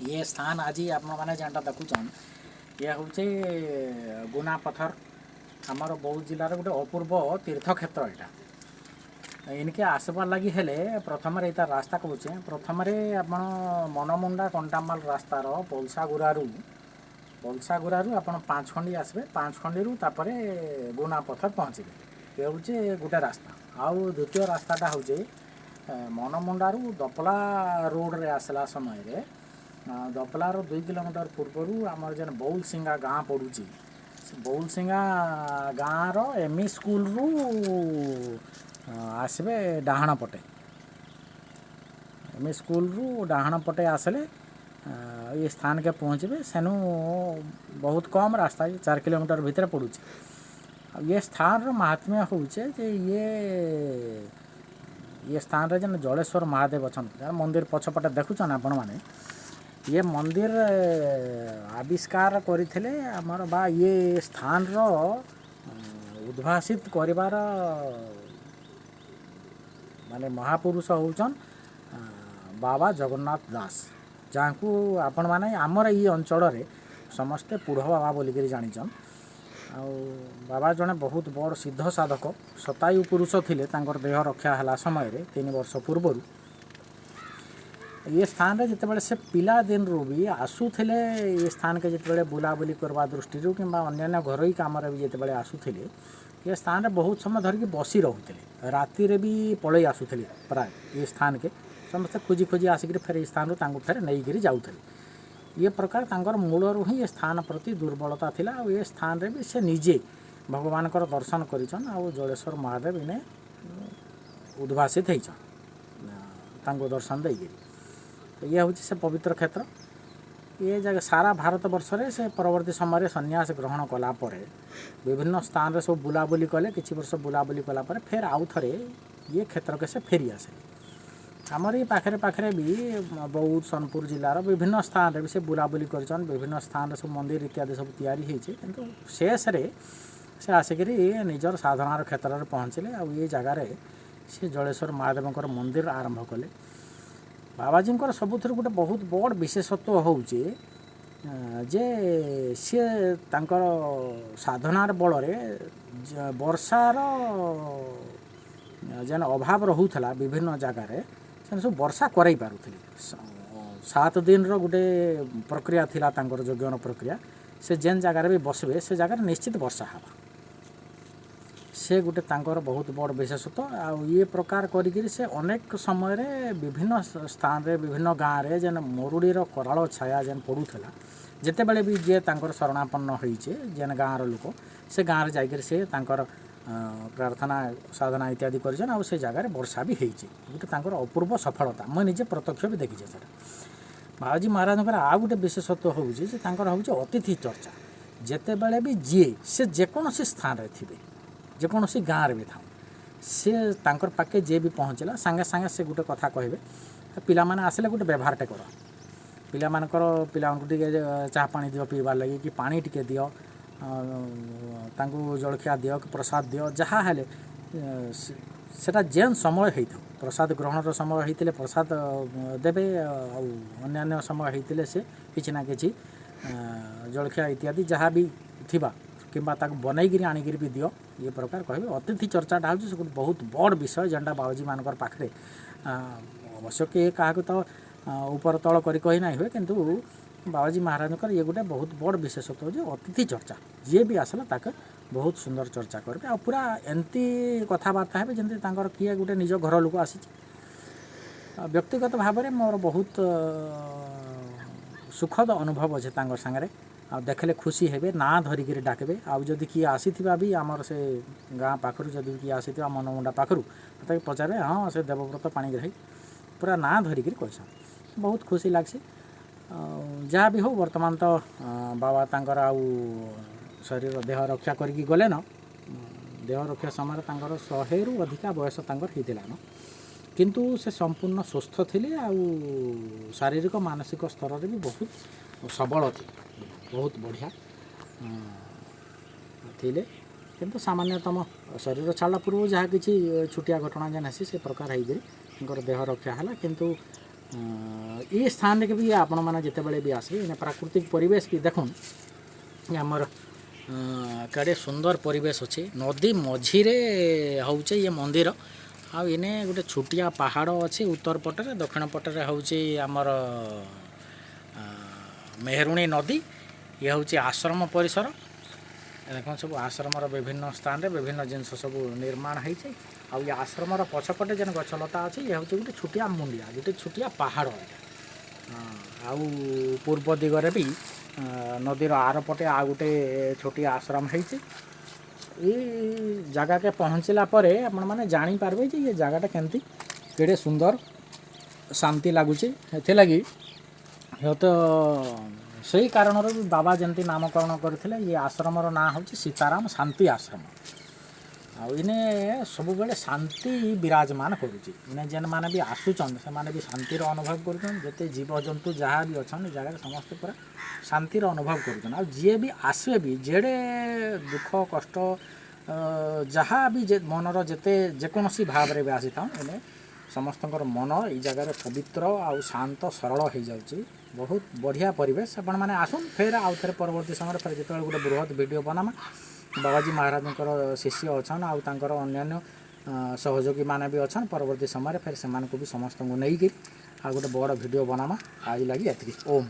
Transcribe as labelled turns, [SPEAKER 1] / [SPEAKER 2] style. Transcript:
[SPEAKER 1] ଇଏ ସ୍ଥାନ ଆଜି ଆପଣମାନେ ଯେନ୍ଟା ଦେଖୁଛନ୍, ଇଏ ହେଉଛି ଗୁନା ପଥର, ଆମର ବୌଦ୍ଧ ଜିଲ୍ଲାର ଗୋଟେ ଅପୂର୍ବ ତୀର୍ଥକ୍ଷେତ୍ର ଏଇଟା। ଇନକେ ଆସବାର୍ ଲାଗି ହେଲେ ପ୍ରଥମରେ ଏଇଟା ରାସ୍ତା କହୁଛେ, ପ୍ରଥମରେ ଆପଣ ମନମୁଣ୍ଡା କଣ୍ଟାମାଲ ରାସ୍ତାର ପଲସାଗୁରାରୁ ଆପଣ ପାଞ୍ଚଖଣ୍ଡି ଆସିବେ। ପାଞ୍ଚଖଣ୍ଡିରୁ ତାପରେ ଗୁନା ପଥର ପହଞ୍ଚିବେ। ଏ ହେଉଛି ଗୋଟେ ରାସ୍ତା। ଆଉ ଦ୍ୱିତୀୟ ରାସ୍ତାଟା ହେଉଛି ମନମୁଣ୍ଡାରୁ ଦପଲା ରୋଡ଼ରେ ଆସିଲା ସମୟରେ ଦପଲାର 2 କିଲୋମିଟର ପୂର୍ବରୁ ଆମର ଯେନ୍ ବଉଲସିଙ୍ଗା ଗାଁ ପଡ଼ୁଛି, ସେ ବଉଲସିଙ୍ଗା ଗାଁର ଏମ୍ ଇ ସ୍କୁଲରୁ ଆସିବେ ଡାହାଣ ପଟେ। ଏମ୍ ଇ ସ୍କୁଲରୁ ଡାହାଣ ପଟେ ଆସିଲେ ଏ ସ୍ଥାନକେ ପହଞ୍ଚିବେ। ସେନୁ ବହୁତ କମ୍ ରାସ୍ତା, 4 କିଲୋମିଟର ଭିତରେ ପଡ଼ୁଛି। ଆଉ ଏ ସ୍ଥାନର ମାହାତ୍ମ୍ୟ ହେଉଛି ଯେ ଇଏ ସ୍ଥାନରେ ଯେନ୍ ଜଳେଶ୍ୱର ମହାଦେବ ଅଛନ୍, ଯାହାର ମନ୍ଦିର ପଛପଟେ ଦେଖୁଛନ୍ ଆପଣମାନେ, ଇଏ ମନ୍ଦିର ଆବିଷ୍କାର କରିଥିଲେ ଆମର ବା ଇଏ ସ୍ଥାନର ଉଦ୍ଭାସିତ କରିବାର ମାନେ ମହାପୁରୁଷ ହେଉଛନ୍ ବାବା ଜଗନ୍ନାଥ ଦାସ, ଯାହାକୁ ଆପଣମାନେ ଆମର ଏଇ ଅଞ୍ଚଳରେ ସମସ୍ତେ ପୁଢ଼ ବାବା ବୋଲିକିରି ଜାଣିଛନ୍। ଆଉ ବାବା ଜଣେ ବହୁତ ବଡ଼ ସିଦ୍ଧ ସାଧକ, ଶତାୟୁ ପୁରୁଷ ଥିଲେ ତାଙ୍କର ଦେହ ରକ୍ଷା ହେଲା ସମୟରେ 3 ବର୍ଷ ପୂର୍ବରୁ। ଏ ସ୍ଥାନରେ ଯେତେବେଳେ ସେ ପିଲା ଦିନରୁ ବି ଆସୁଥିଲେ, ଏ ସ୍ଥାନକେ ଯେତେବେଳେ ବୁଲାବୁଲି କରିବା ଦୃଷ୍ଟିରୁ କିମ୍ବା ଅନ୍ୟାନ୍ୟ ଘରୋଇ କାମରେ ବି ଯେତେବେଳେ ଆସୁଥିଲେ, ଏ ସ୍ଥାନରେ ବହୁତ ସମୟ ଧରିକି ବସି ରହୁଥିଲେ। ରାତିରେ ବି ପଳେଇ ଆସୁଥିଲେ ପ୍ରାୟ ଏ ସ୍ଥାନକେ। ସମସ୍ତେ ଖୋଜି ଖୋଜି ଆସିକିରି ଫେର ଏ ସ୍ଥାନରୁ ତାଙ୍କୁ ଫେର ନେଇକିରି ଯାଉଥିଲେ। ଇଏ ପ୍ରକାର ତାଙ୍କର ମୂଳରୁ ହିଁ ଏ ସ୍ଥାନ ପ୍ରତି ଦୁର୍ବଳତା ଥିଲା। ଆଉ ଏ ସ୍ଥାନରେ ବି ସେ ନିଜେ ଭଗବାନଙ୍କର ଦର୍ଶନ କରିଛନ୍ ଆଉ ଜଳେଶ୍ୱର ମହାଦେବ ଇନେ ଉଦ୍ଭାସିତ ହେଇଛନ୍ ତାଙ୍କୁ ଦର୍ଶନ ଦେଇକିରି। ତ ଇଏ ହେଉଛି ସେ ପବିତ୍ର କ୍ଷେତ୍ର। ଏ ଜାଗା ସାରା ଭାରତ ବର୍ଷରେ ସେ ପରବର୍ତ୍ତୀ ସମୟରେ ସନ୍ନ୍ୟାସ ଗ୍ରହଣ କଲା ପରେ ବିଭିନ୍ନ ସ୍ଥାନରେ ସବୁ ବୁଲାବୁଲି କଲେ। କିଛି ବର୍ଷ ବୁଲାବୁଲି କଲା ପରେ ଫେର ଆଉ ଥରେ ଇଏ କ୍ଷେତ୍ରକେ ସେ ଫେରି ଆସିଲେ। ଆମର ଏଇ ପାଖରେ ପାଖରେ ବି ବୌଦ୍ଧ, ସୋନପୁର ଜିଲ୍ଲାର ବିଭିନ୍ନ ସ୍ଥାନରେ ବି ସେ ବୁଲାବୁଲି କରିଛନ୍। ବିଭିନ୍ନ ସ୍ଥାନରେ ସବୁ ମନ୍ଦିର ଇତ୍ୟାଦି ସବୁ ତିଆରି ହେଇଛି। କିନ୍ତୁ ଶେଷରେ ସେ ଆସିକିରି ନିଜର ସାଧନାର କ୍ଷେତ୍ରରେ ପହଞ୍ଚିଲେ ଆଉ ଏ ଜାଗାରେ ସେ ଜଳେଶ୍ୱର ମହାଦେବଙ୍କର ମନ୍ଦିର ଆରମ୍ଭ କଲେ। ବାବାଜୀଙ୍କର ସବୁଥିରୁ ଗୋଟେ ବହୁତ ବଡ଼ ବିଶେଷତ୍ୱ ହେଉଛି ଯେ ସିଏ ତାଙ୍କର ସାଧନାର ବଳରେ ବର୍ଷାର ଯେନ୍ ଅଭାବ ରହୁଥିଲା ବିଭିନ୍ନ ଜାଗାରେ, ସେମାନେ ସବୁ ବର୍ଷା କରାଇ ପାରୁଥିଲେ। 7 ଦିନର ଗୋଟେ ପ୍ରକ୍ରିୟା ଥିଲା ତାଙ୍କର ଯଜ୍ଞର ପ୍ରକ୍ରିୟା। ସେ ଯେନ୍ ଜାଗାରେ ବି ବସିବେ, ସେ ଜାଗାରେ ନିଶ୍ଚିତ ବର୍ଷା ହେବା। ସେ ଗୋଟେ ତାଙ୍କର ବହୁତ ବଡ଼ ବିଶେଷତ୍ୱ। ଆଉ ଇଏ ପ୍ରକାର କରିକିରି ସେ ଅନେକ ସମୟରେ ବିଭିନ୍ନ ସ୍ଥାନରେ, ବିଭିନ୍ନ ଗାଁରେ ଯେନ୍ ମରୁଡ଼ିର କରାଳ ଛାୟା ଯେନ୍ ପଡ଼ୁଥିଲା, ଯେତେବେଳେ ବି ଯିଏ ତାଙ୍କର ଶରଣାପନ୍ନ ହେଇଛେ ଯେନ୍ ଗାଁର ଲୋକ, ସେ ଗାଁରେ ଯାଇକରି ସେ ତାଙ୍କର ପ୍ରାର୍ଥନା ସାଧନା ଇତ୍ୟାଦି କରିଛନ୍ ଆଉ ସେ ଜାଗାରେ ବର୍ଷା ବି ହେଇଛି। ଗୋଟେ ତାଙ୍କର ଅପୂର୍ବ ସଫଳତା ମୁଁ ନିଜେ ପ୍ରତ୍ୟକ୍ଷ ବି ଦେଖିଛେ ସେଟା। ବାବାଜୀ ମହାରାଜଙ୍କର ଆଉ ଗୋଟେ ବିଶେଷତ୍ୱ ହେଉଛି ଯେ ତାଙ୍କର ହେଉଛି ଅତିଥି ଚର୍ଚ୍ଚା। ଯେତେବେଳେ ବି ଯିଏ ସେ ଯେକୌଣସି ସ୍ଥାନରେ ଥିବେ, ଯେକୌଣସି ଗାଁରେ ବି ଥାଉ, ସେ ତାଙ୍କର ପାଖେ ଯିଏ ବି ପହଞ୍ଚିଲା, ସାଙ୍ଗେ ସାଙ୍ଗେ ସେ ଗୋଟେ କଥା କହିବେ, ପିଲାମାନେ ଆସିଲେ ଗୋଟେ ବ୍ୟବହାରଟେ କର ପିଲାମାନଙ୍କର, ପିଲାମାନଙ୍କୁ ଟିକେ ଚାହା ପାଣି ଦିଅ ପିଇବାର ଲାଗି କି ପାଣି ଟିକେ ଦିଅ, ତାଙ୍କୁ ଜଳଖିଆ ଦିଅ କି ପ୍ରସାଦ ଦିଅ, ଯାହା ହେଲେ ସେଟା ଯେନ୍ ସମୟ ହେଇଥାଉ। ପ୍ରସାଦ ଗ୍ରହଣର ସମୟ ହେଇଥିଲେ ପ୍ରସାଦ ଦେବେ ଆଉ ଅନ୍ୟାନ୍ୟ ସମୟ ହେଇଥିଲେ ସେ କିଛି ନା କିଛି ଜଳଖିଆ ଇତ୍ୟାଦି ଯାହା ବି ଥିବା କିମ୍ବା ତାକୁ ବନେଇକିରି ଆଣିକିରି ବି ଦିଅ, ଇଏ ପ୍ରକାର କହିବେ। ଅତିଥି ଚର୍ଚ୍ଚାଟା ହେଉଛି ସେ ଗୋଟେ ବହୁତ ବଡ଼ ବିଷୟ ଯେନ୍ଟା ବାବାଜୀମାନଙ୍କର ପାଖରେ। ଅବଶ୍ୟ କିଏ କାହାକୁ ତ ଉପର ତଳ କରି କହି ନାଇଁ ହୁଏ, କିନ୍ତୁ ବାବାଜୀ ମହାରାଜଙ୍କର ଇଏ ଗୋଟେ ବହୁତ ବଡ଼ ବିଶେଷତ୍ୱ ଯେ ଅତିଥି ଚର୍ଚ୍ଚା। ଯିଏ ବି ଆସିଲା, ତାকে ବହୁତ ସୁନ୍ଦର ଚର୍ଚ୍ଚା କରିବେ ଆଉ ପୁରା ଏମିତି କଥାବାର୍ତ୍ତା ହେବେ ଯେମିତି ତାଙ୍କର କିଏ ଗୋଟେ ନିଜ ଘର ଲୋକ ଆସିଛି। ଆଉ ବ୍ୟକ୍ତିଗତ ଭାବରେ ମୋର ବହୁତ ସୁଖଦ ଅନୁଭବ ଅଛି ତାଙ୍କ ସାଙ୍ଗରେ। ଆଉ ଦେଖିଲେ ଖୁସି ହେବେ, ନାଁ ଧରିକିରି ଡାକିବେ। ଆଉ ଯଦି କିଏ ଆସିଥିବା ବି ଆମର ସେ ଗାଁ ପାଖରୁ ଯଦି କିଏ ଆସିଥିବା ମନମୁଣ୍ଡା ପାଖରୁ, ତାକୁ ପଚାରିବେ, ହଁ, ସେ ଦେବବ୍ରତ ପାଣିଗ୍ରାହୀ, ପୁରା ନାଁ ଧରିକିରି କହିସନ୍। ବହୁତ ଖୁସି ଲାଗ୍ସି। ଆଉ ଯାହା ବି ହଉ, ବର୍ତ୍ତମାନ ତ ବାବା ତାଙ୍କର ଆଉ ଶରୀର ଦେହ ରକ୍ଷା କରିକି ଗଲେନ। ଦେହ ରକ୍ଷା ସମୟରେ ତାଙ୍କର 100ରୁ ଅଧିକା ବୟସ ତାଙ୍କର ହେଇଥିଲାନ, କିନ୍ତୁ ସେ ସମ୍ପୂର୍ଣ୍ଣ ସୁସ୍ଥ ଥିଲେ ଆଉ ଶାରୀରିକ ମାନସିକ ସ୍ତରରେ ବି ବହୁତ ସବଳ ଥିଲେ, ବହୁତ ବଢ଼ିଆ ଥିଲେ। କିନ୍ତୁ ସାମାନ୍ୟତମ ଶରୀର ଛାଡ଼ିଲା ପୂର୍ବରୁ ଯାହା କିଛି ଛୋଟିଆ ଘଟଣା ଯେନ୍ ହେସି, ସେ ପ୍ରକାର ହେଇକିରି ତାଙ୍କର ଦେହ ରକ୍ଷା ହେଲା। କିନ୍ତୁ ଏ ସ୍ଥାନରେ ବି ଆପଣମାନେ ଯେତେବେଳେ ବି ଆସିବେ, ଏନେ ପ୍ରାକୃତିକ ପରିବେଶ ବି ଦେଖୁନ୍। ଆମର କେଡ଼େ ସୁନ୍ଦର ପରିବେଶ ଅଛି। ନଦୀ ମଝିରେ ହଉଛେ ଇଏ ମନ୍ଦିର। ଆଉ ଏନେ ଗୋଟେ ଛୋଟିଆ ପାହାଡ଼ ଅଛି ଉତ୍ତର ପଟରେ, ଦକ୍ଷିଣ ପଟରେ ହେଉଛି ଆମର ମେହେରୁଣୀ ନଦୀ। ଇଏ ହେଉଛି ଆଶ୍ରମ ପରିସର। ଦେଖନ୍ତୁ, ସବୁ ଆଶ୍ରମର ବିଭିନ୍ନ ସ୍ଥାନରେ ବିଭିନ୍ନ ଜିନିଷ ସବୁ ନିର୍ମାଣ ହେଇଛି। ଆଉ ଏ ଆଶ୍ରମର ପଛପଟେ ଯେନ୍ ଗଛଲତା ଅଛି, ଇଏ ହେଉଛି ଗୋଟେ ଛୋଟିଆ ମୁଣ୍ଡିଆ, ଗୋଟେ ଛୋଟିଆ ପାହାଡ଼ ଏଇଟା। ଆଉ ପୂର୍ବ ଦିଗରେ ବି ନଦୀର ଆରପଟେ ଆଉ ଗୋଟେ ଛୋଟିଆ ଆଶ୍ରମ ହେଇଛି। ଏଇ ଜାଗାକେ ପହଞ୍ଚିଲା ପରେ ଆପଣମାନେ ଜାଣିପାରିବେ ଯେ ଇଏ ଜାଗାଟା କେମିତି, କେଡ଼େ ସୁନ୍ଦର, ଶାନ୍ତି ଲାଗୁଛି। ଏଥିଲାଗି ହୁଏତ ସେଇ କାରଣରୁ ବି ବାବା ଯେମିତି ନାମକରଣ କରିଥିଲେ, ଇଏ ଆଶ୍ରମର ନାଁ ହେଉଛି ସୀତାରାମ ଶାନ୍ତି ଆଶ୍ରମ। ଆଉ ଇନେ ସବୁବେଳେ ଶାନ୍ତି ବିରାଜମାନ କରୁଛି। ଇନେ ଯେନ୍ମାନେ ବି ଆସୁଛନ୍, ସେମାନେ ବି ଶାନ୍ତିର ଅନୁଭବ କରୁଛନ୍। ଯେତେ ଜୀବଜନ୍ତୁ ଯାହା ବି ଅଛନ୍, ଏ ଜାଗାରେ ସମସ୍ତେ ପୁରା ଶାନ୍ତିର ଅନୁଭବ କରୁଛନ୍। ଆଉ ଯିଏ ବି ଆସିବେ ବି, ଯେଡ଼େ ଦୁଃଖ କଷ୍ଟ ଯାହା ବି ଯେ ମନର ଯେତେ ଯେକୌଣସି ଭାବରେ ବି ଆସିଥାଉନ୍, ଏନେ ସମସ୍ତଙ୍କର ମନ ଏଇ ଜାଗାରେ ପବିତ୍ର ଆଉ ଶାନ୍ତ ସରଳ ହେଇଯାଉଛି। ବହୁତ ବଢ଼ିଆ ପରିବେଶ। ଆପଣମାନେ ଆସୁନ୍। ଫେର୍ ଆଉ ଥରେ ପରବର୍ତ୍ତୀ ସମୟରେ ଫେର୍ ଯେତେବେଳେ ଗୋଟେ ବୃହତ ଭିଡ଼ିଓ ବନାମା, ବାବାଜୀ ମହାରାଜଙ୍କର ଶିଷ୍ୟ ଅଛନ୍ ଆଉ ତାଙ୍କର ଅନ୍ୟାନ୍ୟ ସହଯୋଗୀମାନେ ବି ଅଛନ୍, ପରବର୍ତ୍ତୀ ସମୟରେ ଫେର୍ ସେମାନଙ୍କୁ ବି ସମସ୍ତଙ୍କୁ ନେଇକିରି ଆଉ ଗୋଟେ ବଡ଼ ଭିଡ଼ିଓ ବନାମା। ଆଜି ଲାଗି ଏତିକି। ଓମ୍।